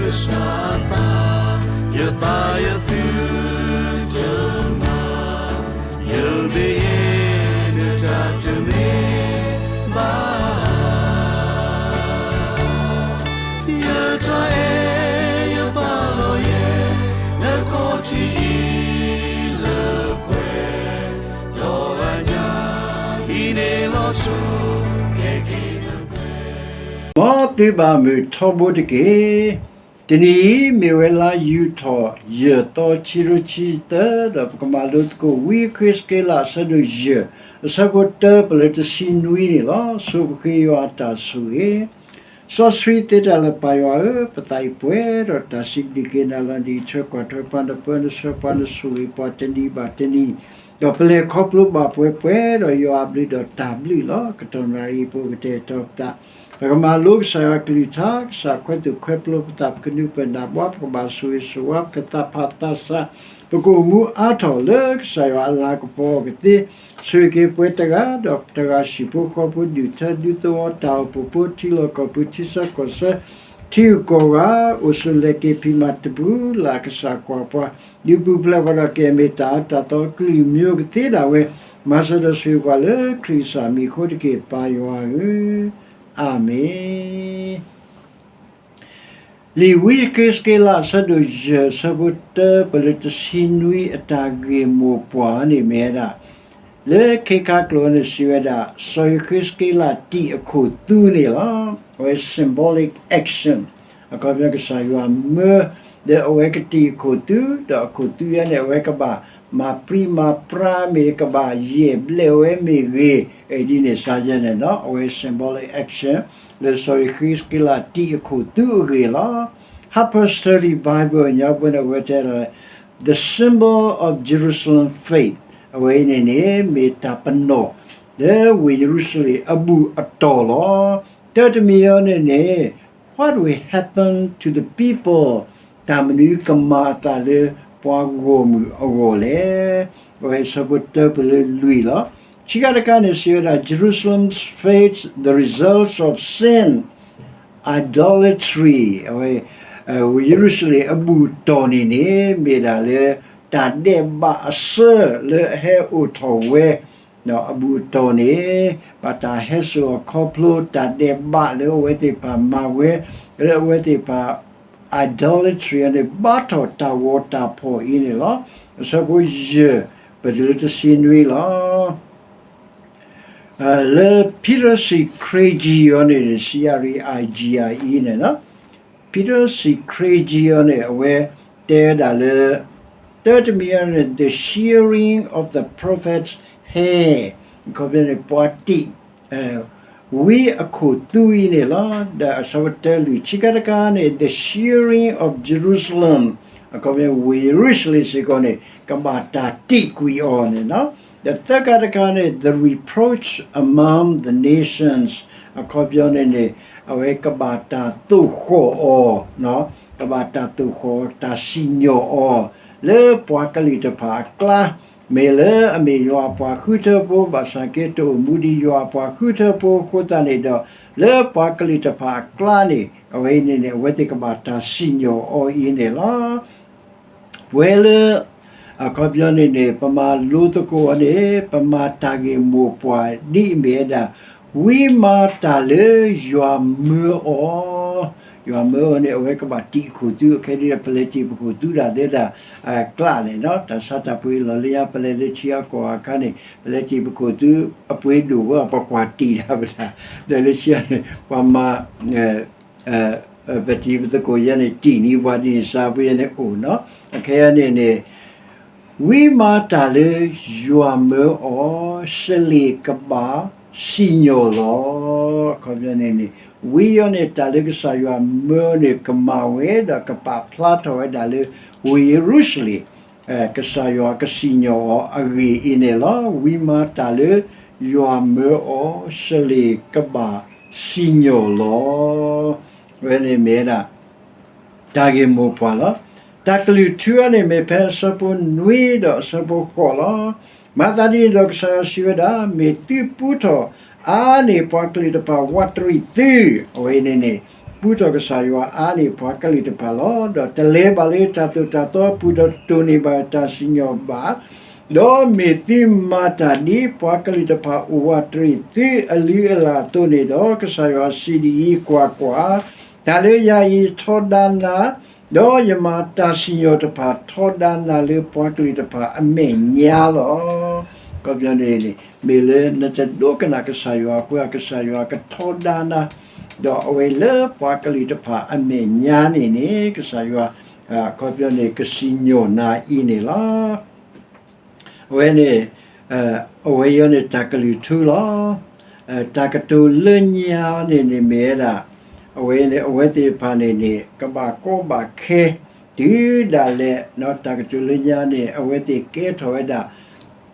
ကစၢ်အသး, ယသးယသုတမၤ, ယမ့ၢ်ယဲ နတၢ်တမ့ၢ်ဘၣ် ယတၢ်အဲၣ်ယပာ်လီၤယဲ နခီၣ်ထံးအံၤလၢပှဲၤ, ဒီးအညၣ်အံၤန့ၣ်လီၤစိၤ ကဲက့ၤနပှဲၤ မ်သုဘၣ်မုာ်ထီဘိတက့ၢ်. တနံၤအံၤမ့ၢ်ဝဲလါယူၤထီၣ် ယဲၢ်သီ ခံကထိခံဆံသၢ, ဒီးပကမၤလိသကိး ဝံယဃ့းစက့လး အဆၢဒိၣ်ယဲၢ်, အဆၢဖိတၢပလၢတဆံနွံန့ၣ်လီၤ. ဆိပဃ့ယွၤအတၢ်ဆိၣ်ဂ့ၤ စီဆှံသ့တၢ်လၢပၢ်ယွၤဧၢ, ပသးအံၤပှဲၤဒီးတၢ်စံးဘျုးက့ၤနၤလီၤ. နအံးထွဲကွၢ်ထွဲပှၤ, နပၢနဆှၢပှၤ, နဆိၣ်ဂ့ၤပှၤတနံၤဘၣ်တနံၤ, ဒီးပလဲၤခီဖျိဘၣ်ပှဲၤပှဲၤဒီးယွၤအဘျုးဒီးတၢ်ဘျုးလီၤ. ကတီၢ်နၣ်ရံၣ်အံၤ ပကတဲာ်ကတီၤပသး, ပကမၤလိကစၢ်ယွၤအကလုၢ်ကထါ, ကစၢ်ခွဲးသူၣ်ခွဲးပျိ ပသးပကနူၤပနၢ်ဘှါ, ပကဘၣ်ဆိၣ်ဂ့ၤဆိၣ်ဝါ, ပကသးဖးသးစၢ်, ပကအိၣ်မူအါထီၣ်လၢကစၢ်ယွၤအလၤကပီၤအီၤကသ့, ဆိၣ်ဂ့ၤက့ၤပှၤတဂၤဒီးတဂၤ, ဟံၣ်ဖိဃီဖိ, ဒူၣ်ထၢဒူသဝီ, တၢ်အိၣ်ဖှိၣ်ဖိ, ထံလီၢ်ကီၢ်ပူၤ, ထံဆၢကီၢ်ဆၢ, ထံဂုၤကီၢ်ဂၤ, အိၣ်ဆိးလဲၤက့ၤဖံးမၤတပူၤလၢ် ကစၢ်ကွၢ်ပှၤ, ဒုးပူၤဖျဲးပှၤဒီး ကဲမ့ၢ်တၢ်အၢတၢ်သီ ကလုာ်ကလုာ်ကသ့ဒၣ်ဝဲ, မၤစၢၤဒီးဆိၣ်ဂ့ၤပှၤလၢခရံာ်ကစၢ်မံၤအဃိတက့ၢ် ပၢ်ယွၤဧၢ, အၤမ့ၣ်. လံာ်ဝံယဃ့းစက့လး အဆၢဒိၣ်ယဲၢ်, အဆၢဖိတၢပလၢတဆံနွံ အတၢ်ဂ့ၢ်မိၢ်ပှၢ်န့ၣ်မ့ၢ်ဝဲဒၣ်, လၢခ့ခါကျိာ်န့ၣ်စံးဝဲဒၣ် စီၤယဃ့းစက့လးတံာ်အခိၣ်သူန့ၣ်လီၤ. အဝဲ symbolic action, အခီပညီကစၢ်ယွၤမၢ, ဒီးအဝဲကတံာ်အခိၣ်သူ, ဒီးအခိၣ်သူယဲန့ၣ် အဝဲကဘၣ်မၤပြံမၤပြါမ့ၢ် ကဘၣ်ယဲၢ်ဘျဲၣ်ဝဲမ့ၢ်ဂ့ၤ, ဒ်န့ၣ်စ့ၢ်ကီးန့ၣ်လီၤ. အဝဲ symbolic action လၢစီၤယဃ့းစက့လးတံာ်အခိၣ်သူအဂ့ၢ်လီၤ. Harper's Study Bible ညါပှဲၤန့ၣ် အဝဲတဲလီၤ, The symbol of Jerusalem faith, အဝဲအံၤန့ၣ်န့ၣ် မ့ၢ်တၢ်ပနီၣ် လၢဝ့ၢ်ယရူၤၡလ့ၣ်အဘူၣ်အတီၢ်လီၤ. တၢတမံၤအံၤန့ၣ်န့ၣ် What will happen to the people? တၢ်မနုၤကမၤအသးလၢပှၤဂီၢ်မုၢ်အဂီၢ်လဲၣ်. အဝဲအဆၢဖိတၢပလၢလွံၢ်လီၤ. ခံခါတခါန့ၣ်စံးဝဲဒၣ် Jerusalem faces the results of sin, idolatry. အဝဲ ဝ့ၢ်ယရူၤၡလ့ၣ်အဘူၣ်အတီၢ်န့ၣ်န့ၣ် မ့ၢ်ဒၣ်လၢ တၢ်ဒဲးဘးအဆၢလၢအဟဲအိၣ်ထီၣ်ဝဲ အဘူၣ်အတီၢ်န့ၣ် ဘၣ်တၢ်ဟဲစိာ်အခီဖျိ တၢ်ဒဲးဘးလၢအဝဲသ့ၣ်တဖၣ်မၤဝဲ လၢအဝဲသ့ၣ်တဖၣ် idolatry အံၤန့ၣ် ဘါထီၣ်တၢ်ဂီၤတၢ်ဖီၣ်အံၤန့ၣ်လီၤ. အဆၢဖိယဲၢ် ပတုၤလၢတဆံနွံလီၤ. လၢ Peter C. Craigie အံၤန့ၣ် C R A I G I E န့ၣ်လီၤ. Peter C. Craigie အံၤန့ၣ် အဝဲတဲဝဲဒၣ်လၢ တၢတမံၤအံၤန့ၣ် the shearing of the prophet's hair အခီပညီန့ၣ် ပှၤတံာ် ဝံအခိၣ်သူအံၤန့ၣ်လီၤ. ဒီးအဆၢဖိတၢလွံၢ် ခံခါတခါန့ၣ် the shearing of Jerusalem အခီပညီ ဝ့ၢ်ယရူၤၡလ့ၣ်စ့ၢ်ကီးန့ၣ် ကဘၣ်တၢ်တံာ်ကွံာ်အီၤန့ၣ်လီၤ. ဒီးသၢခါတခါန့ၣ် the reproach among the nations အခီပညီန့ၣ်န့ၣ် အဝဲကဘၣ်တၢ်သိၣ်ဃီၣ်အီၤ, ကဘၣ်တၢ်သိၣ်ဃီၣ် တၢ်စံၣ်ညီၣ်အီၤ လၢပှၤကလုာ်တဖၣ်အကျါ, မ့ၢ်လၢအမ့ၢ်ယွၤအပှၤဃုထၢဖိ ဘၣ်ဆၣ်က့တအိၣ်မူဒ်ယွၤအပှၤဃုထၢဖိအဃိသတးန့ၣ်ဒီး လၢပှၤကလုာ်တဖၣ်အကျါန့ၣ် အဝဲအံၤန့ၣ်န့ၣ် အဝဲသ့ၣ်ကဘၣ်တၢ်စံၣ်ညီၣ်အီၤအံၤန့ၣ်လီၤ. ပဝဲလၢ အခီပညီန့ၣ်န့ၣ် ပမၤလိသကိးအီၤန့ၣ် ပမၤတၢ်ဂ့ၢ်မိၢ်ပှၢ်ဒ်အမ့ၢ်ဝဲဒၣ် ဝံမၤတၢ်လၢယွၤမၢအီၤ, ယွၤမၢအီၤန့ၣ် အဝဲကဘၣ်တံာ်ခိၣ်သူ အခဲဒ်ဒီး ပလဲၤတံာ်ပခိၣ်သူဒၣ်လဲာ်ဒၣ် ကျးန့ၣ်လီၤ. တၢ်ဆါတၢ်ပှ့ၤလီၢ်လၢညါ ပလဲၤလၢထံအကီၢ်အခါန့ၣ် ပလဲၤတံာ်ပခိၣ်သူ အပှ့ၤဒိၣ်ဝဲ ပကွၢ်တံာ်တၢ်ပတၢ် ဒီးလၢခံန့ၣ် ပှၤမၤ ပတံၤပသကိးယဲန့ၣ် တံၢ်နံၤပှၤဒ်န့ၣ် စါဖဲယဲန့ၣ်အိၣ်နီၤ. အခဲအံၤန့ၣ်န့ၣ် ဝံမၤတၢ်လၢယွၤမၢအီၤ စလ့ၣ်ကဘၣ်စံၣ်ညီၣ်လီၤ. အခီပညီန့ၣ်န့ၣ် ဝံအံၤန့ၣ် တၢ်လၢကစၢ်ယွၤမၢအီၤန့ၣ် ကမၤဝဲဒီးကပာ်ဖျါထီၣ်ဝဲဒၣ်လၢ ဝ့ၢ်ယရူၤၡလ့ၣ် ကစၢ်ယွၤကစံၣ်ညီၣ်အီၤအဂ့ၢ်အံၤန့ၣ်လီၤ. ဝံမၤတၢ်လၢယွၤမၢအီၤ စလ့ၣ်ကဘၣ်စံၣ်ညီၣ်လီၤ. အဝဲန့ၣ်မ့ၢ်ဝဲဒၣ် တၢ်ဂ့ၢ်မိၢ်ပှၢ်လီၤ. တၢ်ကလုၢ်ထူအံၤန့ၣ် မ့ၢ်ဖဲအဆၢဖိနွံဒီးအဆၢဖိဃိးလီၤ. မၤသးဒ်န့ၣ်ဒီး ကစၢ်ယွၤစံးဝဲဒၣ်, မ့ၢ်သုပူထီၣ်အါန့ၢ်ပှၤကလုာ်တဖၣ် ဝးတရံးသု, အဝဲအံၤန့ၣ်န့ၣ် ပူထီၣ်ကစၢ်ယွၤအါန့ၢ်ပှၤကလုာ်တဖၣ်လီၤ. ဒီးတလဲၤဘၣ်လၢတၢ်သိၣ်တၢ်သီ ပူၤဒီးတတိၢ်န့ၢ်ဘၣ်တၢ်စံၣ်ညီၣ်ဘၣ်, ဒီးမ့ၢ်သုမၤတၢ်ဒ်ပှၤကလုာ်တဖၣ်အိၣ်ဝးတရံးသုအလုၢ်အလၢ်အသိးန့ၣ်ဒီး, ကစၢ်ယွၤစံးဒ်အံၤ, ကွၢ်ကွၢ်, တၢ်လၢယၤအံၤထီဒါနၤ, ဒီးယမၤတၢ်စံၣ်ညီၣ်တဖၣ်ထီဒါနၤလၢပှၤကလုာ်တဖၣ်အမဲာ်ညါလီၤ. အခီပညီန့ၣ်န့ၣ် မ့ၢ်လၢနတဒိကနၣ်ကစၢ်ယွၤအဃိ ကစၢ်ယွၤကထီဒါနၤ, ဒီးအဝဲလၢပှၤကလုာ်တဖၣ်အမဲာ်ညါန့ၣ်န့ၣ် ကစၢ်ယွၤ အခီပညီန့ၣ် ကစံၣ်ညီၣ်နၤအံၤန့ၣ်လီၤ. အဝဲန့ၣ် အဝဲအံၤန့ၣ်တၢ်ကလုၢ်ထူလီၤ. တၢ်ကတိၤလၢညါန့ၣ်န့ၣ်မ့ၢ်ဝဲဒၣ် အဝဲန့ၣ် အဝဲသ့ၣ်တဖၣ်န့ၣ်န့ၣ် ကဘၣ်ကီဘၣ်ခဲ တုၤဒၣ်လဲာ် တၢ်ကတိၤလၢညါန့ၣ် အဝဲသ့ၣ်ကဲထီၣ်ဝဲဒၣ်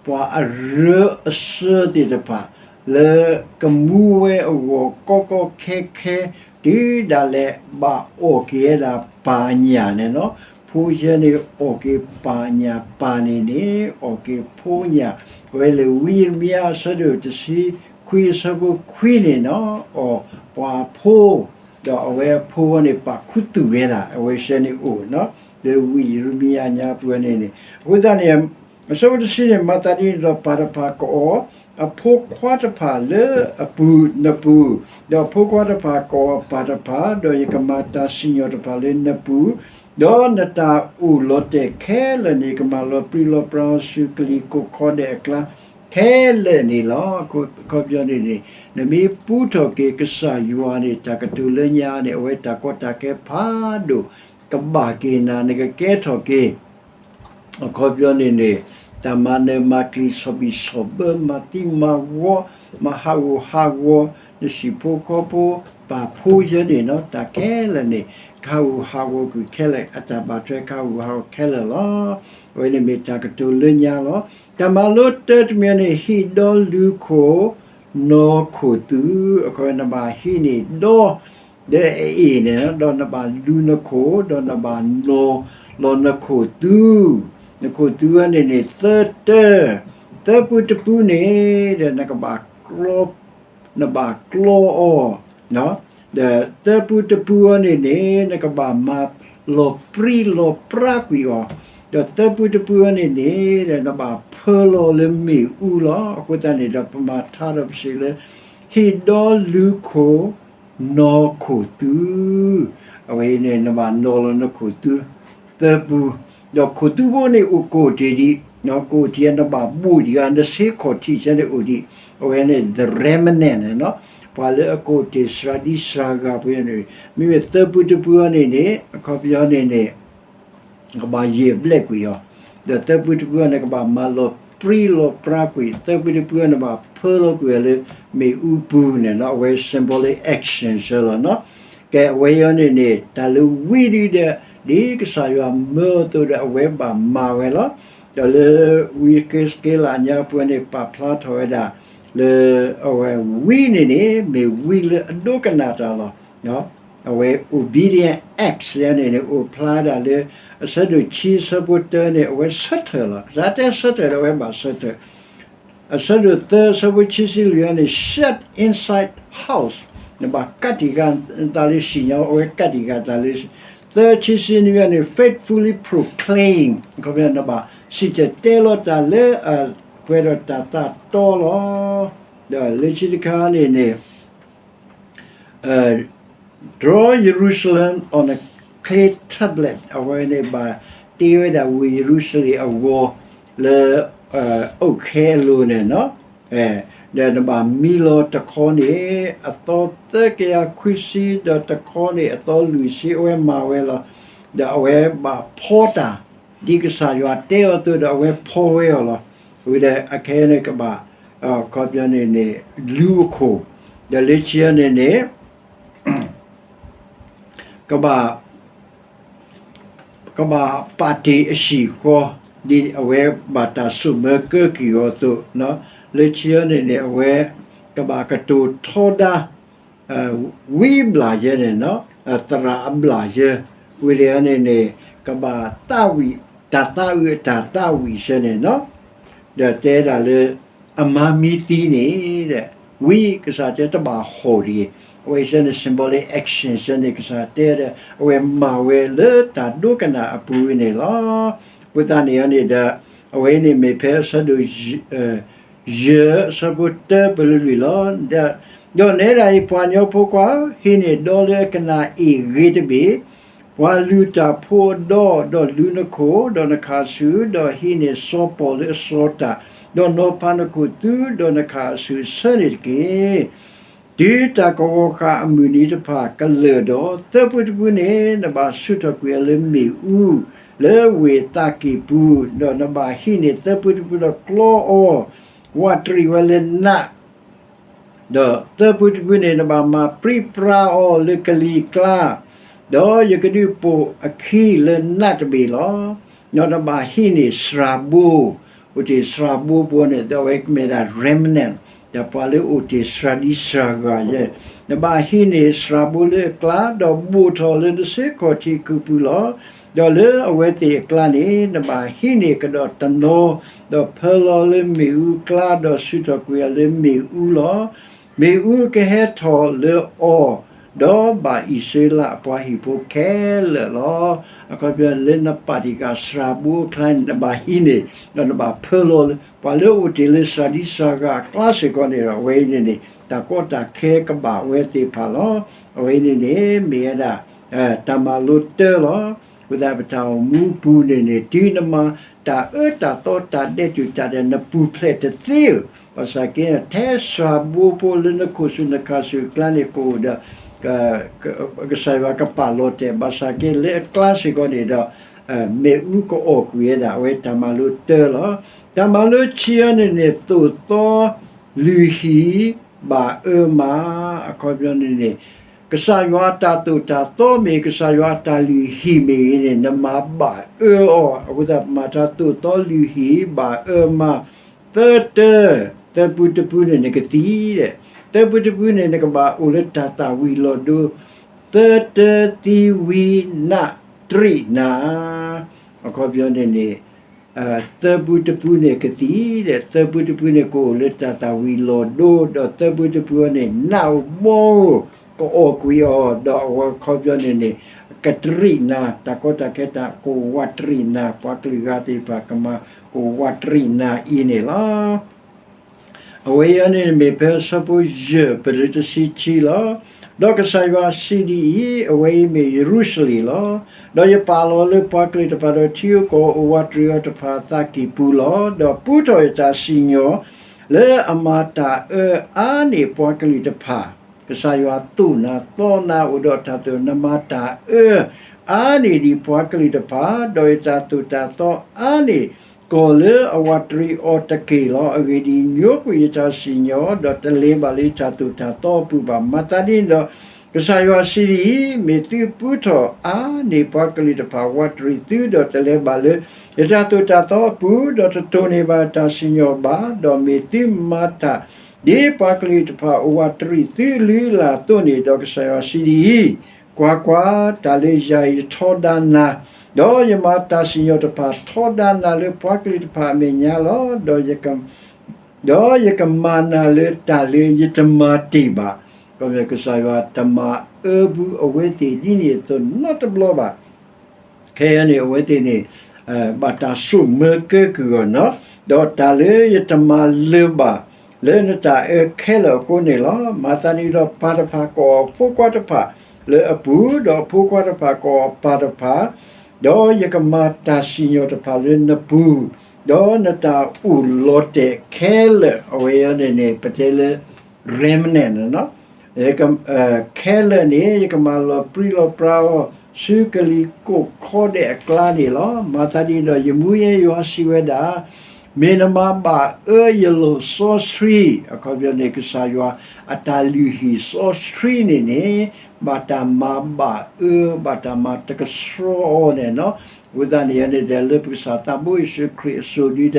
ပှၤအရၢအစၢသ့ၣ်တဖၣ် လၢကမူဝဲအဂီၢ်ကီကီခဲခဲ တုၤဒၣ်လဲာ်ဘၣ်အီၣ်က့ၤဝဲဒၣ်ပၢ်ညၣ်န့ၣ်လီၤ. ဖိဆၢန့ၣ်အီၣ်က့ၤပၢ်ညၣ် ပၢ်န့ၣ်န့ၣ် အီၣ်က့ၤဖိညၣ်, အဝဲလၢဝံယံးရမံယၤ အဆၢဒိၣ်တဆံခွံ အဆၢဖိခွံန့ၣ်လီၤ. အီၣ်ပှၤဖိ ဒီးအဝဲအဖိဝဲန့ၣ် ပာ်ခူသူၣ်ဝဲဒၣ် အဝဲဆၢန့ၣ်အိၣ် လၢဝံယံးရမံယၤညါပူၤန့ၣ်န့ၣ်, အဃိသတးန့ၣ် အဆၢဖိတဆံန့ၣ် မၤသးဒ်န့ၣ်ဒီး ပၢ်တဖၣ်ကအီၣ်အဖိခွါတဖၣ်လၢအပူၤနပူၤ, ဒီးအဖိခွါတဖၣ်ကအီၣ်ပၢ်တဖၣ်, ဒီးယကမၤတၢ်စံၣ်ညီၣ်တဖၣ်လၢနပူၤ, ဒီးနတၢ်အိၣ်လီၤတဲာ်ခဲလၢာ်န့ၣ် ကမၤလီၤပြံလီၤပြါအီၤဆူကလံၤကိးခီဒဲးအကျါ ခဲလၢာ်န့ၣ်လီၤ. အခီပညီန့ၣ်န့ၣ် နမ့ၢ်ပူထီၣ်က့ၤကစၢ်ယွၤန့ၣ် တၢ်ကတိၤလၢညါန့ၣ် အဝဲတၢ်ကီတၢ်ခဲဖးဒိၣ် ကဘၣ်က့ၤနၤ နကကဲထီၣ်က့ၤ အခီပညီန့ၣ်န့ၣ် တၢ်မၤနၢၤမၤကျံၤ ဆီၣ်ဘံၣ်ဆီၣ်ဘၢ မၤသံမၤဝီ မၤဟးဂူာ်ဟးဂီၤ နဟံၣ်ဖိဃီဖိ ပာ်ဖိဆၢန့ၣ်လီၤ. တၢ်ခဲလၢာ်န့ၣ် ကဟးဂူာ်ဟးဂီၤကွံာ်ခဲလၢာ် အတၢ်ဘၣ်ထွဲကဟးဂူာ်ဟးဂီၤခဲလၢာ်လီၤ. အဝဲန့ၣ်မ့ၢ်တၢ်ကတိၤလၢညါလီၤ. တၢ်မၤလိတၢတမံၤန့ၣ် ဟံးဒီးလူၤခိၣ် နီၢ်ခိၣ်သူ, အခီပညီနဘၣ်ဟံးန့ၢ်ဒီး ဒီးအအ့ၣ်န့ၣ် ဒီးနဘၣ်လူၤနခိၣ် ဒီးနဘၣ်နီၤလီၤနခိၣ်သူ, နခိၣ်သူဝဲန့ၣ်န့ၣ် သၢတၢ, သၢပူတပူန့ၣ် ဒီးနကဘၣ်ကျီ နဘၣ်ကျီအီၤ, ဒီးသၢပူတပူအံၤန့ၣ်န့ၣ် နကဘၣ်မၤလီၤပြံလီၤပြါကွံာ်အီၤ, ဒီးသၢပူတပူအံၤန့ၣ်န့ၣ် နဘၣ်ဖၢလီၤလၢမ့ၣ်အူလီၤ. အဃိသတးန့ၣ်ဒီး ပမၤထါဒီးပစံးလၢ ဟံးဒီးလူၤခိၣ် နီၢ်ခိၣ်သူ, အဝဲအံၤန့ၣ် နဘၣ်နီၤလီၤနခိၣ်သူ သၢပူ, ဒီးခိၣ်သူဖိန့ၣ်အိၣ်ကိးတ့ၢ်ဒံး, ကိးတ့ၢ်နဘၣ်ဘိၣ်ဒံးဂၤ နဆ့ခီၣ်ထံးဆၢန့ၣ်အိၣ်ဒံး, အဝဲန့ၣ် the remnant န့ၣ်လီၤ. ပှၤလၢအကိးတ့ၢ်စှၤဒံစှၤဂၤပှဲၤန့ၣ် မ့မ့ၢ်သၢပူတပူအံၤန့ၣ်န့ၣ် အခီပညီန့ၣ်န့ၣ် ကဘၣ်ယံာ်ဘျဲၣ်ကွံာ်အီၤ, ဒီးသၢပူတပူအံၤန့ၣ် ကဘၣ်မၤလီၤပြံလီၤပြါကွံာ်, သၢပူတပူအံၤန့ၣ်ဘၣ်ဖၢလီၤကွံာ်အီၤလၢမ့ၣ်အူပူၤန့ၣ်လီၤ. အဝဲ symbolic action ဆၢလီၤနီၤ. ကဲ အဝဲအံၤန့ၣ်န့ၣ် တၢ်လၢဝံဒုဒီး ဒ်ကစၢ်ယွၤမၢအသိးဒီး အဝဲဘၣ်မၤဝဲလီၤ. ဒီးလၢဝံယဃ့းစက့လးညါပူၤန့ၣ် ပာ်ဖျါထီၣ်ဝဲဒၣ် လၢအဝဲဝံန့ၣ်န့ၣ် မ့ၢ်ဝံလၢအဒိကနၣ်တၢ်လီၤ. အဝဲ obedient acts န့ၣ်န့ၣ် အိၣ်ဖျါဒၣ်လၢ အဆၢဒိၣ်ခံဆၢဖိတၢန့ၣ် အဝဲဆၢထၢၣ်လီၤ. ကစၢ်တဲဆၢထၢၣ်ဒီးအဝဲဘၣ်ဆၢထၢၣ်, အဆၢဒိၣ်သၢ အဆၢဖိခံဆံလွံၢ်န့ၣ် shut inside house နဘၣ်ကးတံာ်ဃာ်သးလၢဟံၣ်ညါ အဝဲကးတံာ်ဃာ်သးလၢ သၢ ခံဆံနွံန့ၣ် faithfully proclaim အခီပညီ နဘၣ်စံၣ်တဲၤတဲလီၤတၢ်လၢအပှဲၤဒီးတၢ်သးတီလီၤ. ဒီးလၢခံတခါန့ၣ်န့ၣ် Draw Jerusalem on a clay tablet အဝဲန့ၣ်ဘၣ်တ့ဝဲဒၣ်ဝ့ၢ်ယရူၤၡလ့ၣ်အဂီၤ လၢ အုတ်ခဲအလိၤန့ၣ်လီၤ. ဒီးနဘၣ်မံလီၤတခီန့ၣ် အသီသၢကယၤခွံဆံ ဒီးတခီန့ၣ် အသီလွံၢ်ဆံ အဝဲမၤဝဲလီၤ. ဒီးအဝဲဘၣ်ဖီတၢ် ဒ်ကစၢ်ယွၤတဲအီၤအသိးဒီး အဝဲဖီဝဲအီၤလီၤ. ဝံၤဒီးအခဲအံၤန့ၣ်ကဘၣ် အခီပညီန့ၣ်န့ၣ် လူၤအခိၣ်, ဒီးလၢခံန့ၣ်န့ၣ် ကဘၣ် ကဘၣ်ပာ်တ့ၢ်အဟံၣ်ဃီ ဒ်အဝဲဘၣ်တၢ်ဆိၣ်မၢကၢက့ၤအီၤအသိး, လၢခံန့ၣ်န့ၣ် အဝဲကဘၣ်ကတိၤထီဒါ ဝံအဘျၣ်ယဲန့ၣ်လီၤ, သရၣ်အဘျၣ်ယဲ, ဝံၤဒီးန့ၣ်န့ၣ် ကဘၣ်သးဝံၣ် တၢ်သးအုးအတၢ်သးဝံၣ်ဆၢန့ၣ်လီၤ. ဒီးတဲဒၣ်လၢ အမါမံသံန့ၣ်ဒီး ဝံၤကစၢ်တဲတဘၣ်ဟီၣ်တဂ့ၤ. အဝဲစဲန့ၣ် symbolic action စဲန့ၣ် ကစၢ်တဲဒီး အဝဲမၤဝဲလၢတၢ်ဒိကနၣ်အပူၤန့ၣ်လီၤ. အဃိသတးန့ၣ်န့ၣ်ဒီး အဝဲန့ၣ်မ့ၢ်ဖဲအဆၢဒိၣ် ယဲၢ်အဆၢဖိတၢပလၢလွံၢ်လီၤ. ဒီးနဲဒၣ်အံၤ ပှၤကညီဖိခွါဧၢ, ဟံးန့ၢ်ဒီလၢအကနၣ်အ့ၣ်ဂ့ၤတဘ့ၣ်, ပှၤလုၢ်တၢ်ဖိအဒီ, ဒီးလုၢ်နခိၣ်, ဒီးနခးဆူၣ်, ဒီးဟံးန့ၢ်စီၤပီၣ်လၢအစီၤတၢ်, ဒီးနီၤဖးနခိၣ်သူ, ဒီးနခးအဆူၣ်အဆၢန့ၣ်တက့ၢ်. တုၤတၢ်ကဝီၤဃာ်အမုၢ်နံၤတဖၣ်ကလၢာ်ဒီး, သၢပူတပူန့ၣ် နဘၣ်ဆုးထီၣ်ကွံာ်အီၤလၢမ့ၣ်အူ, လၢဝ့ၢ်သးကံၢ်ပူၤ, ဒီးနဘၣ်ဟံးန့ၢ်သၢပူတပူဒီးကျီအီၤ, ဝးတရံးဝဲလၢနး, ဒီးသၢပူတပူန့ၣ် နဘၣ်မၤပြံပြါအီၤလၢကလံၤကျါ, ဒီးယကဒုးပိာ်အခံလၢနးတဘ့ၣ်လီၤ. ဒီးနဘၣ်ဟံးန့ၢ်စှၤဘိ, အိၣ်တ့ၢ်စှၤဘိဖိန့ၣ် ဒီးအဝဲကမ့ၢ်ဒၣ် remnant, ဒီးပှၤလၢအိၣ်တ့ၢ်စှၤဒံစှၤဂၤယဲ, နဘၣ်ဟံးန့ၢ်စှၤဘိလၢအကျါ, ဒီးဘိၣ်ထီၣ်လၢနစုခီၣ်ထံးကုၢ်ပူၤလီၤ. ဒီးလၢအဝဲသ့ၣ်အကျါန့ၣ် နဘၣ်ဟံးန့ၢ်ကဒီးတနီၤ, ဒီးဖၢလီၤလၢမ့ၣ်အူအကျါ, ဒီးဆုးထီၣ်ကွံာ်အီၤလၢမ့ၣ်အူလီၤ. မ့ၣ်အူကဟဲထီၣ်လၢအီၤ, ဒီးဘၣ်အံၣ်စရ့လးအပှၤဟံၣ်ဖိခဲလၢာ်လီၤ. အခီပညီလၢနပာ်တံၢ်ဃာ်စှၤဘိအကျါန့ၣ် နဘၣ်ဟံးန့ၢ်, ဒီးနဘၣ်ဖၢလီၤလၢ ပှၤလၢအအိၣ်တ့ၢ်လၢစှၤဒံစှၤဂၤအကျါစ့ၢ်ကီးန့ၣ်ဒီး အဝဲအံၤန့ၣ်န့ၣ် တၢ်ကီတၢ်ခဲကဘၣ်ဝဲသ့ၣ်တဖၣ်လီၤ. အဝဲအံၤန့ၣ်န့ၣ် မ့ၢ်ဝဲဒၣ် တၢ်မၤလိတၢလီၤ. အဃိသတးပတၢ်အိၣ်မူပူၤန့ၣ်န့ၣ် တုၤနမၤတၢ်အၢတၢ်သီတၢ်ဒဲးတူာ်တၢ်ဒဲး နပူၤဖျဲးတသ့ဧၢ, ဘၣ်ဆၣ်က့ ထဲစှၤဘိဖိလၢနခိၣ်ဆူၣ်နခးဆူၣ်အကျါန့ၣ်ကအိၣ်ဒီး ကစၢ်ယွၤကပာ်လီၤတဲာ်, ဘၣ်ဆၣ်က့လၢအကျါစ့ၢ်ကီးန့ၣ်ဒီး မ့ၣ်အူကအီၣ်ကွံာ်ဝဲဒၣ် အဝဲတၢ်မၤလိတၢလီၤ. တၢ်မၤလိဆံအံၤန့ၣ်န့ၣ် သိၣ်သီလုၢ်ဟံၣ်ဘၣ်အၢမး, အခီပညီန့ၣ်န့ၣ် ကစၢ်ယွၤအတၢ်သိၣ်တၢ်သီမ့ၢ်ဂ့ၤ ကစၢ်ယွၤအတၢ်လုၢ်ဟံၣ်မ့ၢ်ဂ့ၤန့ၣ် နမၤဘၣ်အၢအီၤ, အဃိသတးမၤတၢ်သိၣ်သီလုၢ်ဟံၣ်ဘၣ်အၢမး, သၢတၢ, သၢပူတပူန့ၣ်နကသံ, သၢပူတပူန့ၣ် နကဘၣ်အိၣ်လၢတၢ်သၣ်ဝံၤလီၤဒိ, သၢတၢသံဝံနးတရံးနၤ, အခီပညီန့ၣ်န့ၣ် သၢပူတပူန့ၣ်ကသံ, သၢပူတပူန့ၣ်ကအိၣ်လၢတၢ်သၣ်ဝံၤလီၤဒိ, ဒီးသၢပူတပူန့ၣ် နးအိၣ်ဘီဧိၤ, ကအီၣ်ကွံာ်အီၤ, ဒီးအဝဲအခီပညီန့ၣ်န့ၣ် ကတရံးနၤ, တၢ်ကီတၢ်ခဲတၢ်ကဝးတရံးနၤ, ပှၤကလုာ်ဂၤသ့ၣ်တဖၣ်ကမၤကဝးတရံးနၤအံၤန့ၣ်လီၤ. အဝဲအံၤန့ၣ်မ့ၢ်ဖဲအဆၢဖိယဲၢ်ပတုၤလၢတဆံခံလီၤ. ဒီးကစၢ်ယွၤစံးဒ်အံၤ, အဝဲအံၤမ့ၢ်ယရူၤၡလ့ၣ်လီၤ. ဒီးယပာ်လီၤလၢပှၤကလုာ်တဖၣ်ဒီးထံဧိၤကီၢ်ဧိၤ ဝးတရံးအီၤတဖၣ်အသးကံၢ်ပူၤလီၤ. ဒီးပူထီၣ်ယတၢ်စံၣ်ညီၣ် လၢအမၤတၢ်အၢအါန့ၢ်ပှၤကလုာ်တဖၣ်, ကစၢ်ယွၤသိၣ်နၤသီနၤအိၣ်ဒီးတၢ်သိၣ် နမၤတၢ်အၢအါန့ၢ်ဒံးပှၤကလုာ်တဖၣ်, ဒီးယတၢ်သိၣ်တၢ်သီအါန့ၢ် ကီၢ်လၢအဝးတရံးအီၤတက့ၢ်လီၤ. အဂ့ၢ်ဒ်အံၤ, ညိကွံာ်ယတၢ်စံၣ်ညီၣ်, ဒီးတလဲၤဘၣ်လၢယတၢ်သိၣ်တၢ်သီအပူၤဘၣ်. မၤသးဒ်န့ၣ်ဒီး ကစၢ်ယွၤစံးဒ်အံၤ, မ့ၢ်သုပူထီၣ်အါန့ၢ်ပှၤကလုာ်တဖၣ် ဝးတရံးသု, ဒီးတလဲၤဘၣ်လၢယတၢ်သိၣ်တၢ်သီအပူၤ, ဒီးတတိၢ်န့ၢ်ဘၣ်တၢ်စံၣ်ညီၣ်ဘၣ်, ဒီးမ့ၢ်သုမၤတၢ်ဒ်ပှၤကလုာ်တဖၣ်အိၣ်ဝးတရံးသုအလုၢ်အလၢ်အသိးန့ၣ်, ဒီးကစၢ်ယွၤစံးဒ်အံၤ, ကွၢ်ကွၢ်, တၢ်လၢယၤအံၤယထီဒါနၤ, ဒီးယမၤတၢ်စံၣ်ညီၣ်တဖၣ်ထီဒါနၤလၢပှၤကလုာ်တဖၣ်အမဲာ်ညါလီၤ. ဒီးယက ဒီးယကမၤနၤလၢတၢ်လၢယတမၤတ့ၢ်ဘၣ်. ကစၢ်ယွၤတမၤအၢဘုအဝဲသ့ၣ်ဒ်န့ၣ်အသိးနီတဘျီဘၣ်. ခဲအံၤန့ၣ် အဝဲသ့ၣ်န့ၣ် ဘၣ်တၢ်စိာ်မၢကဲကုၢ်အီၤနီၤ, ဒီးတၢ်လၢယတမၤလၢၤဘၣ် လၢနတၢ်အၢခဲလၢာ်အဃိန့ၣ်လီၤ. မၤသးဒ်န့ၣ်ဒီး ပၢ်တဖၣ်ကအီၣ်အဖိခွါတဖၣ်လၢအပူၤ, ဒီးအဖိခွါတဖၣ်ကအီၣ်ပၢ်တဖၣ်, ဒီးယကမၤတၢ်စံၣ်ညီၣ်တဖၣ်လၢနပူၤ, ဒီးနတၢ်အိၣ်လီၤတဲာ်ခဲလၢာ်, အဝဲအံၤန့ၣ်န့ၣ် ပတဲလၢ remnant န့ၣ်လီၤ. ခဲလၢာ်န့ၣ် ယကမၤလီၤပြံလီၤပြါအီၤ ဆူကလံၤကိးခီဒဲးအကျါန့ၣ်လီၤ. မၤသးဒ်န့ၣ်ဒီး ယမူယဲယွၤစံးဝဲဒၣ်, မ့ၢ်နမၤဘၣ်အၢယလီၢ်စီဆှံ, အခီပညီန့ၣ် ကစၢ်ယွၤအတၢ်လုၢ်ဟံၣ်စီဆှံန့ၣ်န့ၣ် ဘၣ်တၢ်မၤဘၣ်အၢ ဘၣ်တၢ်မၤတကဆှီအီၤန့ၣ်လီၤ. အဃိသတးန့ၣ်န့ၣ်ဒီး လၢပကစၢ်သးဘိယ့ၣ်ၡူးခရံာ်အစိၤဒုဒီး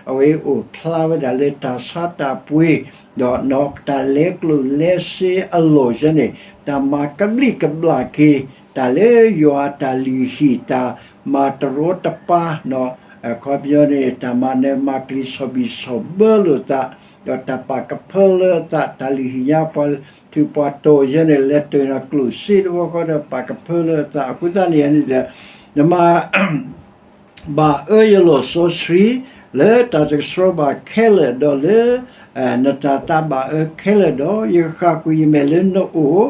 အဝဲအိၣ်ဖျါဝဲဒၣ်လၢတၢ်ဆါတၢ်ပှ့ၤ ဒီးနီၢ်တၢ်လဲကျိၣ်လဲစ့အလီၢ်ဆၢန့ၣ် တၢ်မၤကဘျံးကဘျၣ်က့ၤ တၢ်လၢယွၤအတၢ်လုၢ်ဟံၣ် တၢ်မၤတရီတပါ အခီပညီန့ၣ် တၢ်မၤနၢၤမၤကျံၤ ဆီၣ်ဘံၣ်ဆီၣ်ဘၢလိာ်သး ဒီးတၢ်ပာ်ကဖၢလၢအသး တၢ်လုၢ်ဟံၣ်ညါပှၤထုးပှၤတီၤယဲန့ၣ် လဲၤတၢၢ်နီၣ်ကျိၣ်စ့တဘျီဃီဒီး ပာ်ကဖၢလၢအသး အဃိသတးန့ၣ်န့ၣ်ဒီး နမၤ ဘၣ်အၢယလီၢ်စီဆှံ လၢတၢ်တကဆှီဘၣ်ခဲလၢာ်ဒီးလၢ နတၢ်သးဘၣ်အၢခဲလၢာ်ဒီး ယကဃၣ်ကွံာ်ယမဲာ်လၢနအိၣ်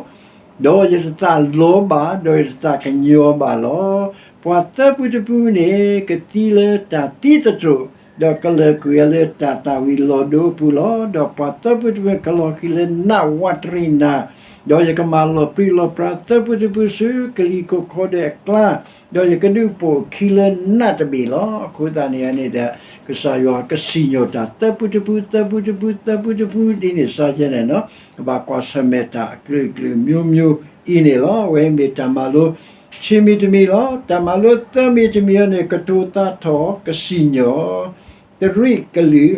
ဒီးယတသးလီၤဘၣ် ဒီးယတသးကညီၤဘၣ်လီၤ. ပှၤသၢဖုတဖုန့ၣ် ကသံလၢတၢ်သံသတြိာ်, ဒီးကလၢာ်ကွံာ်အီၤလၢတၢ်သၣ်ဝံၤလီၤဒိအပူၤလီၤ. ဒီးပှၤသၢဖုတဖုန့ၣ် ကလီၤဃံၤလၢနးဝးတရံးနၤ, ဒီးယကမၤလီၤပြံလီၤပြါသၢဖုတဖုဆူကလံၤကိးခီဒဲးအကျါ, ဒီးယကဒုးပိာ်အခံလၢနးတဘ့ၣ်လီၤ. အဃိသတးန့ၣ်န့ၣ်ဒီး ကစၢ်ယွၤကစံၣ်ညီၣ်တၢ်သၢဖုတဖု သၢဖုတဖု သၢဖုတဖုဒ်န့ၣ်စ့ၢ်ကီးန့ၣ်လီၤ. ကဘၣ်ကွၢ်ဆၢၣ်မဲာ်တၢ်အကလုာ်ကလုာ်မျိုးမျိုးအံၤန့ၣ်လီၤ. အဝဲမ့ၢ်တၢ်မၤလိ ခံမံၤတမံၤလီၤ. တၢ်မၤလိသၢမံၤတမံၤအံၤန့ၣ် ကတိၤသးထီၣ်ကစံၣ်ညီၣ် တရံးကလုာ်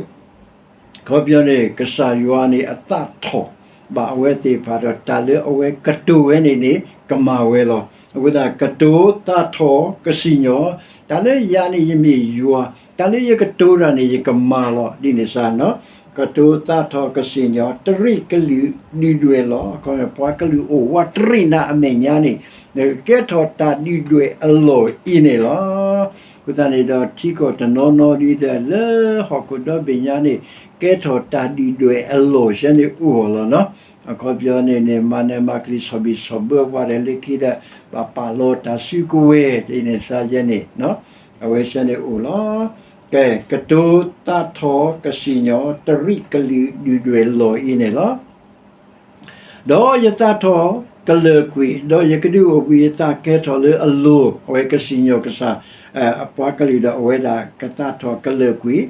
အခီပညီန့ၣ် ကစၢ်ယွၤန့ၣ်အသးထီၣ်ဘၣ်အဝဲသ့ၣ်တဖၣ်ဒီး တၢ်လၢအဝဲကတိၤဝဲန့ၣ်န့ၣ် ကမၤဝဲလီၤ. အဃိသတး ကတိၤသးထီၣ်ကစံၣ်ညီၣ်, တၢ်လၢယၤန့ၣ်ယမ့ၢ်ယွၤ, တၢ်လၢယကတိၤတၢ်န့ၣ် ယကမၤလီၤ ဒ်န့ၣ်စ့ၢ်ကီးန့ၣ်လီၤ. ကတိၤသးထီၣ်ကစံၣ်ညီၣ် တရံးကလုာ်ဒုၣ်ဒွဲၣ်လီၤ. အခီပညီပှၤကလုာ်အိၣ်ဝးတရံးနၤအမဲာ်ညါန့ၣ် နကကဲထီၣ်တၢ်ဒုၣ်ဒွဲၣ်အလီၢ်အံၤန့ၣ်လီၤ. အဃိသတးန့ၣ်ဒီး ထံကီၢ်တနီၤနီၤဒ်ဒီး လၢဟီၣ်ခိၣ်ဒီဘ့ၣ်ညါန့ၣ် ကဲထီၣ်တၢ်ဒုၣ်ဒွဲၣ်အလီၢ်ယဲန့ၣ်အိၣ်အီၤလီၤနီၤ. အခီပညီန့ၣ်န့ၣ် မၤနၢၤမၤကလံၤ ဆီၣ်ဘံၣ်ဆီၣ်ဘၢပှၤဒီး လၢခံဒီး ဘၣ်ပာ်လီၤတၢ်စုကဝဲၤ ဒ်န့ၣ်စ့ၢ်ကီးယဲန့ၣ် အဝဲစ့ၢ်ကီးန့ၣ်အိၣ်လီၤ. ကဲ ကတိၤသးထီၣ်ကစံၣ်ညီၣ် တရံးကလုာ်ဒုၣ်ဒွဲၣ်လီၢ်အံၤန့ၣ်လီၤ. ဒီးယသးထီၣ်ကလၢာ်ကွံာ်, ဒီးယကဒုးအိၣ်ဘှံးယသးကဲထီၣ်လၢအလိၤ, အဝဲကစံၣ်ညီၣ်ကစၢ် အပှၤကလုာ်ဒီး အဝဲဒၣ်ကသးထီၣ်ကလၢာ်ကွံာ်,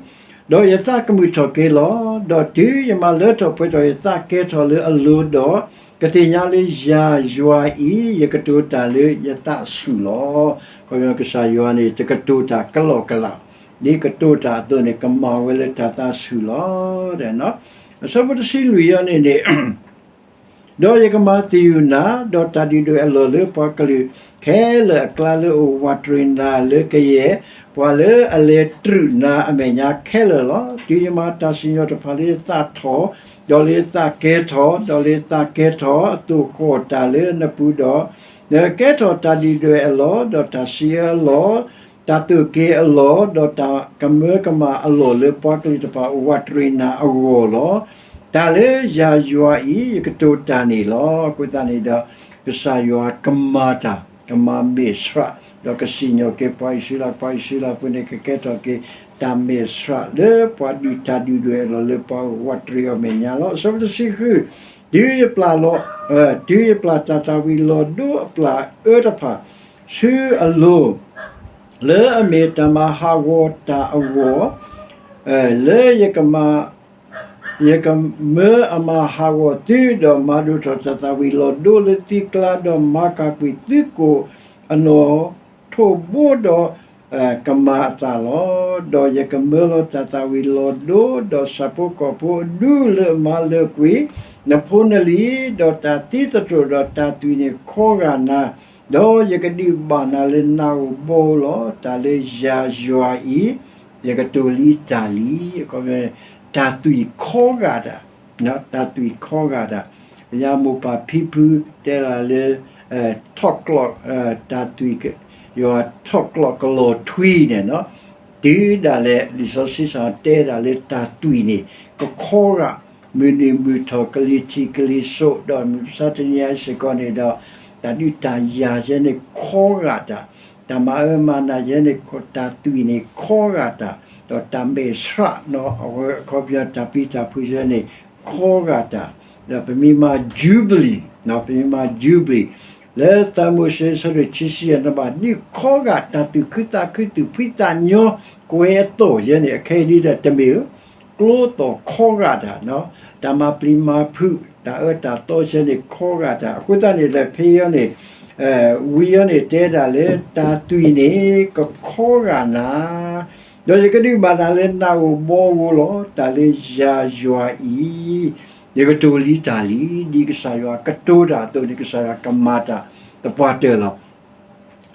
ဒီးယသးကမုာ်ထီၣ်က့ၤလီၤ. ဒီးတုၤယမၤလၢထီၣ်ပှဲၤထီၣ်ယသးကဲထီၣ်လၢအလိၤဒီး, ကသ့ၣ်ညါလၢယၤယွၤအံၤ ယကတိၤတၢ်လၢယသးဆူၣ်လီၤ. အခီပညီကစၢ်ယွၤန့ၣ် တကတိၤတၢ်ကလီကလး, ဒ်ကတိၤတၢ်အသိးန့ၣ် ကမၤဝဲလၢတၢ်သးဆူၣ်လီၤ. အဆၢဖိတဆံလွံၢ်အံၤန့ၣ်န့ၣ် ဒီးယကမၤသယုၢ်နၤ, ဒီးတၢ်ဒုၣ်ဒွဲၣ်အလီၢ်လၢပှၤကလုာ်ခဲလၢာ်အကျါ လၢအအိၣ်ဝးတရံးနၤလၢကယဲၢ်ပှၤလၢအလဲၤတြူာ်နၤအမဲာ်ညါခဲလၢာ်လီၤ. တုၤယမၤတၢ်စံၣ်ညီၣ်တဖၣ်လၢယသးထီၣ်, ဒီးလၢယသးကဲထီၣ်, ဒီးလၢယသးကဲထီၣ်အသိၣ်ဃီၣ်တၢ်လၢနပူၤဒီး, နကကဲထီၣ်တၢ်ဒုၣ်ဒွဲၣ်အလီၢ်, ဒီးတၢ်စံးအၢအလီၢ်, တၢ်သိၣ်က့ၤအလီၢ်, ဒီးတၢ်ကမၢကမၣ်အလီၢ်လၢပှၤကလုာ်တဖၣ်အိၣ်ဝးတရံးနၤအဂီၢ်လီၤ. တၢ်လၢယၤယွၤအံၤ ယကတိၤတၢ်န့ၣ်လီၤ. အဃိသတးန့ၣ်ဒီး ကစၢ်ယွၤကမၤတၢ်, ကမၤမဲာ်ဆှး, ဒီးကစံၣ်ညီၣ်က့ၤပှၤအံၣ်စရ့လး, ပှၤအံၣ်စရ့လးဖိန့ၣ် ကကဲထီၣ်က့ၤတၢ်မဲာ်ဆှးလၢပှၤဒုးတၢ်ဒုၣ်ဒွဲၣ်အလီၢ် လၢပှၤအိၣ်ဝးတရံးအီၤမဲာ်ညါလီၤ. အဆၢဖိတဆံဃု, တုၤယပျၢ်လီၤ, တုၤယပျၢ်တၢ်သၣ်ဝံၤလီၤဒိအပျၢ်အၢတဖၣ် ဆူအလိၤ လၢအမ့ၢ်တၢ်မၤဟးဂီၤတၢ်အဂီၢ်, လၢယကမၤ, ယကမၢအမၤဟးဂီၤသု, ဒီးမၤဒိၣ်ထီၣ်တၢ်သၣ်ဝံၤလီၤဒိလၢသုကျါ, ဒီးမၤကၣ်ကွံာ်သုကိၣ်အနီၣ်ထိးဘိဒီးကမၤအသးလီၤ. ဒီးယကမၢလီၤတၢ်သၣ်ဝံၤလီၤဒိ, ဒီးဆၣ်ဖိကီၢ်ဖိအဒူလၢအမၤလၢာ်ကွံာ်နဖိနလံၤ, ဒီးတၢ်သံသတြိာ်ဒီးတၢ်သွံၣ်န့ၣ်ခီဂာ်နၤ, ဒီးယကဒုးဘၣ်နၤလၢနးဧိၤဘီဧိၤလီၤ. တၢ်လၢယၤယွၤအံၤ ယကတိၤလံတၢ်လံ. အခီပညီ တၢ်သွံၣ်ခီဂာ်တၢ်, တၢ်သွံၣ်ခီဂာ်တၢ်, ယမိၢ်ပၢ်ဖံဖုတဲဒၣ်လၢ ထီၣ်ကျီး, တၢ်သွံၣ်, ယွၤထီၣ်ကျီးကလီၤထွံန့ၣ်, တုၤဒၣ်လဲာ် လံာ်စီဆှံစ့ၢ်တဲဒၣ်လၢတၢ်သွံၣ်န့ၣ် ကခီဂာ်, မုၢ်နုာ်မုၢ်ထီၣ် ကလံၤထံးကလံၤစိး ဒီးမုၢ်မဆါတနံၤအံၤစ့ၢ်ကီးန့ၣ်ဒီး တၢ်ဒုးတၢ်ယၤယဲန့ၣ်ခီဂာ်တၢ်, တၢ်မၤအၢမၤနးယဲန့ၣ် တၢ်သွံၣ်န့ၣ်ခီဂာ်တၢ်, ဒီးတၢ်မဲာ်ဆှး အခီပညီတၢ်ပျံၤတၢ်ဖုးယဲန့ၣ် ခီဂာ်တၢ်, ဒီးပမ့ၢ်မၤ Jubilee, ပမ့ၢ်မၤ Jubilee လၢသၢမိၤၡ့ အဆၢဒိၣ်ခံဆံယဲၢ်န့ၣ် ဘၣ်ဒုးခီဂာ်တၢ်သူၣ်ခုသးခု သူၣ်ဖှံသးညီ ကွဲၤအသီၣ်ယဲန့ၣ် အခဲအံၤဒ်ဒီးတမ့ၢ်ဧိၤ, ကျိသီၣ်ခီဂာ်တၢ်, တၢ်မၤပျံၤမၤဖုး တၢ်အၢတၢ်သီယဲန့ၣ်ခီဂာ်တၢ်. အဃိသတးန့ၣ်ဒီး ဖဲအံၤန့ၣ် ဝံၤအံၤန့ၣ် တဲဒၣ်လၢတၢ်သွံၣ်န့ၣ် ကခီဂာ်နၤ, ဒီးယကဒုးဘၣ်နၤလၢနးဧိၤဘီဧိၤလီၤ. တၢ်လၢယၤယွၤအံၤ ယကတိၤလံတၢ်လံ, ဒ်ကစၢ်ယွၤကတိၤတၢ်အသိးန့ၣ် ကစၢ်ယွၤကမၤတၢ်သပှၢ်တၢၢ်လီၤ.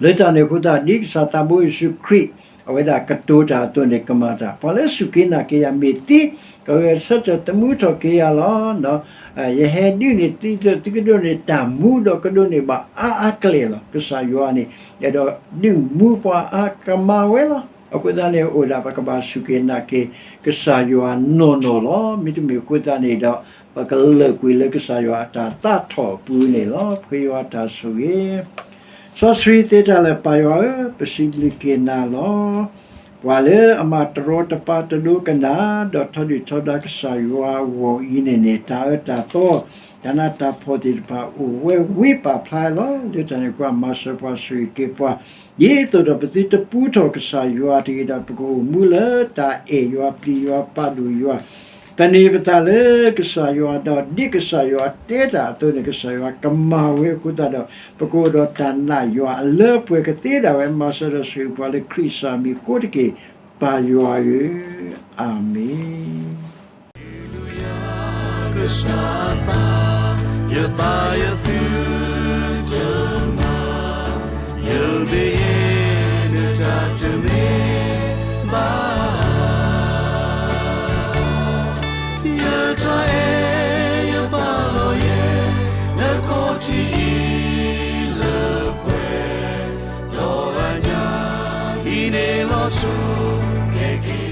လၢတၢ်န့ၣ်အဃိသတး ဒ်ကစၢ်သးဘိယ့ၣ်ၡူးခရံာ် အဝဲဒၣ်ကတိၤတၢ်အသိးန့ၣ် ကမၤတၢ်, ပှၤလၢစူၢ်က့ၤနာ်က့ၤယၤမ့ၢ်သံ, ကဂဲၤဆၢထၢၣ်သမူထီၣ်က့ၤယၤလီၤ. ယဟဲဒုးန့ၢ်သု, သုကဒိးန့ၢ်တၢ်မူ ဒီးကဒိးန့ၢ်ဘၣ်အါအါကလဲာ်လီၤ. ကစၢ်ယွၤန့ၣ် အဲၣ်ဒိးဒုးမူပှၤအါ, ကမၤဝဲလီၤ. အဃိသတးန့ၣ် အိၣ်ဒၣ်ပကဘၣ်စူၢ်က့ၤနာ်က့ၤ ကစၢ်ယွၤနီၢ်နီၢ်လီၤ. မ့တမ့ၢ်အဃိသတးန့ၣ်ဒီး ပကလၢာ်ကွံာ်လၢကစၢ်ယွၤအတၢ်သးထီၣ်အပူၤန့ၣ်လီၤ. ပဃ့ယွၤတၢ်ဆိၣ်ဂ့ၤ စီဆှံသ့တၢ်လၢပၢ်ယွၤဧၢ, ပစံးဘျုးက့ၤနၤလီၤ. ပှၤလၢအမၤတရီတပါတဒိကနၣ်, ဒီးထီဒုၣ်ထီဒါကစၢ်ယွၤအဂီၢ်အံၤန့ၣ်န့ၣ်, တၢ်အၢတၢ်သီ, တၢ်နးတၢ်ဖှီၣ်သ့ၣ်တဖၣ် အိၣ်ဝဲဝံပာ်ဖျါလီၤ. လၢတၢ်န့ၣ်အဃိ မၤစၢၤပှၤဆိၣ်ဂ့ၤက့ၤပှၤ, ဒ်သိးဒီးပသုတပူထီၣ်ကစၢ်ယွၤတဂ့ၤဒီး ပကအိၣ်မူလၢတၢ်အဲၣ်ယွၤပျံၤယွၤပာ်ဒိၣ်ယွၤ သန့ၤပသးလၢကစၢ်ယွၤ, ဒီးဒ်ကစၢ်ယွၤတဲတၢ်အသိးန့ၣ် ကစၢ်ယွၤကမၤဝဲအဃိသတးဒီး ပကအိၣ်ဒီးတၢ်နာ်ယွၤအလၢပှဲၤကသ့ဒၣ်ဝဲ, မၤစၢၤဒီးဆိၣ်ဂ့ၤပှၤလၢခရံာ်စၢ်မံၤအဃိတက့ၢ်, ပၢ်ယွၤဧၢ, အၤမ့ၣ်. ကစၢ်အသး, ယသးယသုတမၤ, ယမ့ၢ်ယဲ နတၢ်တမ့ၢ်ဘၣ်. ယတၢ်အဲၣ်ယပာ်လီၤယဲ, နခီၣ်ထံးအံၤလၢပှဲၤ, ဒီးအညၣ်, အံၤန့ၣ်လီၤဆီ, ကဲက့ၤ